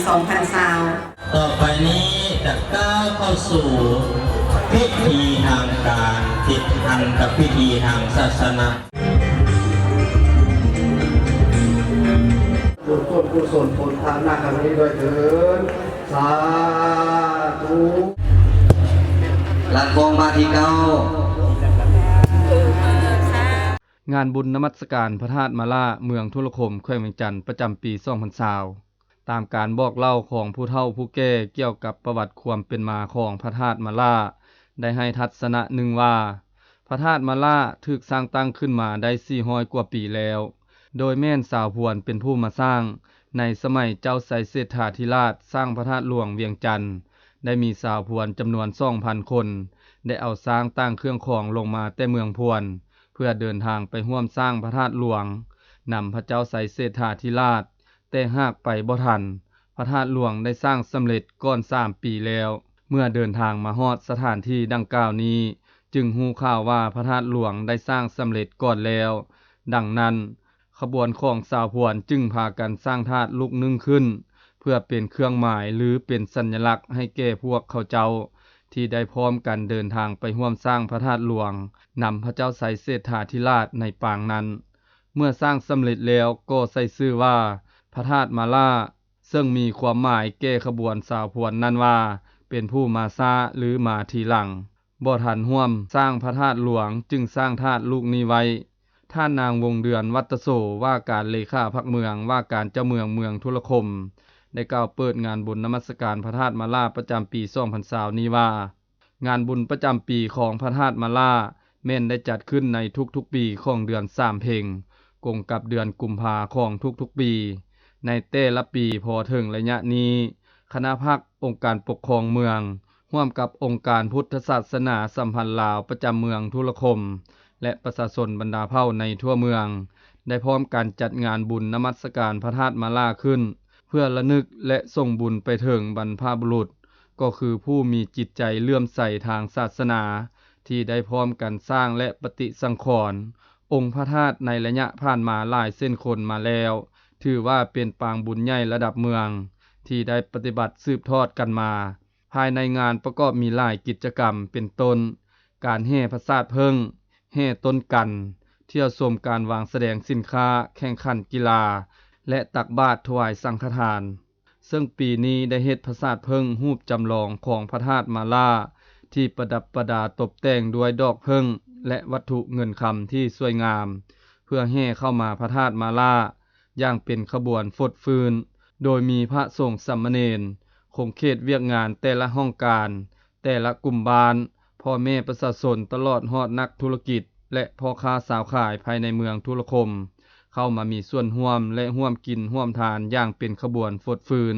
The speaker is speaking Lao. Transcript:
ສອງພັນຊາວ. ຕໍ່ໄປນີ້ຈະກ້າວເຂົ້າສູ່ພິທີທາງການ ຕິດພັນກັບພິທີທາງສາສະໜາ. ບຸນສ່ວນກຸສົນຜົນທານນະຄັ້ງນີ້ດ້ວຍເທີ້ນ. ສາທຸ. ຫຼັງກອງບາດທີເກົ້າ. ງານບຸນນະມັດສະການພະທາດມາລາ ເມືອງທຸລະຄົມ ແຂວງວຽງຈັນ ປະຈຳປີສອງພັນຊາວ ຕາມການບອກເລົ່າຂອງຜູ້ເຖົ້າຜູ້ແກ່ກ່ຽວກັບປະຫວັດຄວາມເປັນມາຂອງພະທາດມາລາ ໄດ້ໃຫ້ທັດສະນະໜຶ່ງວ່າ ພະທາດມາລາຖືກສ້າງຕັ້ງຂຶ້ນມາໄດ້ສີ່ຮ້ອຍກວ່າປີແລ້ວ, ໂດຍແມ່ນຊາວພວນເປັນຜູ້ມາສ້າງ. ໃນສະໄໝເຈົ້າໄຊເສດຖາທິລາດສ້າງພະທາດຫຼວງວຽງຈັນ ໄດ້ມີຊາວພວນຈຳນວນສອງພັນຄົນ ໄດ້ເອົາຊ້າງຕ່າງເຄື່ອງຂອງລົງມາແຕ່ເມືອງພວນ ເພື່ອເດີນທາງໄປຮ່ວມສ້າງພະທາດຫຼວງ ນຳພະເຈົ້າໄຊເສດຖາທິລາດ. ແຕ່ຫາກໄປບໍ່ທັນ, ພະທາດຫຼວງໄດ້ສ້າງສຳເລັດກ່ອນສາມປີແລ້ວ. ເມື່ອເດີນທາງມາຮອດສະຖານທີ່ດັ່ງກ່າວນີ້ ຈຶ່ງຮູ້ຂ່າວວ່າພະທາດຫຼວງໄດ້ສ້າງສຳເລັດກ່ອນແລ້ວ. ດັ່ງນັ້ນ, ຂະບວນຂອງຊາວພວນຈຶ່ງພາກັນສ້າງທາດລູກໜຶ່ງຂຶ້ນ ເພື່ອເປັນເຄື່ອງໝາຍ ຫຼື ເປັນສັນຍະລັກໃຫ້ແກ່ພວກເຂົາເຈົ້າ ທີ່ໄດ້ພ້ອມກັນເດີນທາງໄປຮ່ວມສ້າງພະທາດຫຼວງ ນຳພະເຈົ້າໄຊເສດຖາທິລາດໃນປາງນັ້ນ. ເມື່ອສ້າງສຳເລັດແລ້ວກໍໃສ່ຊື່ວ່າ ພະທາດມາລາ ເຊິ່ງມີຄວາມໝາຍແກ່ຂະບວນຊາວພວນນັ້ນວ່າ ເປັນຜູ້ມາຊ້າ ຫຼື ມາທີຫຼັງ, ບໍ່ທັນຮ່ວມສ້າງພະທາດຫຼວງ, ຈຶ່ງສ້າງທາດລູກນີ້ໄວ້. ທ່ານນາງ ວົງເດືອນ ວັດຕະໂສ ວ່າການເລຂາພັກເມືອງ ວ່າການເຈົ້າເມືອງເມືອງທຸລະຄົມ ໄດ້ກ່າວເປີດງານບຸນນະມັດສະການພະທາດມາລາ ປະຈຳປີສອງພັນຊາວນີ້ວ່າ, ງານບຸນປະຈຳປີຂອງພະທາດມາລາ ແມ່ນໄດ້ຈັດຂຶ້ນໃນທຸກໆປີຂອງເດືອນສາມເພັງ ກົງກັບເດືອນກຸມພາຂອງທຸກໆປີ ໃນແຕ່ລະປີ. ພໍເຖິງໄລຍະນີ້, ຄະນະພັກອົງການປົກຄອງເມືອງ ຮ່ວມກັບອົງການພຸດທະສາສະໜາສຳພັນລາວປະຈຳເມືອງທຸລະຄົມ ແລະ ປະຊາຊົນບັນດາເຜົ່າໃນທົ່ວເມືອງ ໄດ້ພ້ອມກັນຈັດງານບຸນນະມັດສະການພະທາດມາລາຂຶ້ນ ເພື່ອລະນຶກ ແລະ ສົ່ງບຸນໄປເຖິງບັນພະບຸລຸດ ກໍຄືຜູ້ມີຈິດໃຈເຫຼື້ອມໃສທາງສາສະໜາ ທີ່ໄດ້ພ້ອມກັນສ້າງ ແລະ ປະຕິສັງຂອນອົງພະທາດໃນໄລຍະຜ່ານມາຫຼາຍເຊັ່ນຄົນມາແລ້ວ, ຖືວ່າເປັນປາງບຸນໃຫຍ່ລະດັບເມືອງ ທີ່ໄດ້ປະຕິບັດສືບທອດກັນມາ. ພາຍໃນງານປະກອບມີຫຼາຍກິດຈະກຳ ເປັນຕົ້ນ ການແຫ່ພະສາດເຜິ້ງ, ແຫ່ຕົ້ນກັນ, ທ່ຽວຊົມການວາງສະແດງສິນຄ້າ, ແຂ່ງຂັນກິລາ ແລະ ຕັກບາດຖວາຍສັງຄະທານ. ເຊິ່ງປີນີ້ໄດ້ເຮັດພະສາດເຜິ້ງຮູບຈຳລອງຂອງພະທາດມາລາ ທີ່ປະດັບປະດາຕົບແຕ່ງດ້ວຍດອກເຜິ້ງ ແລະ ວັດຖຸເງິນຄຳທີ່ສວຍງາມ ເພື່ອແຫ່ເຂົ້າມາພະທາດມາລາຢ່າງເປັນຂະບວນຟົດຟື້ນ, ໂດຍມີພະສົງສາມະເນນ, ຂົງເຂດວຽກງານແຕ່ລະຫ້ອງການ, ແຕ່ລະກຸ່ມບ້ານ, ພໍ່ແມ່ປະຊາຊົນ ຕະຫຼອດຮອດນັກທຸລະກິດ ແລະ ພໍ່ຄ້າຊາວຂາຍພາຍໃນເມືອງທຸລະຄົມ ເຂົ້າມາມີສ່ວນຮ່ວມ ແລະ ຮ່ວມກິນຮ່ວມທານຢ່າງເປັນຂະບວນຟົດຟື້ນ.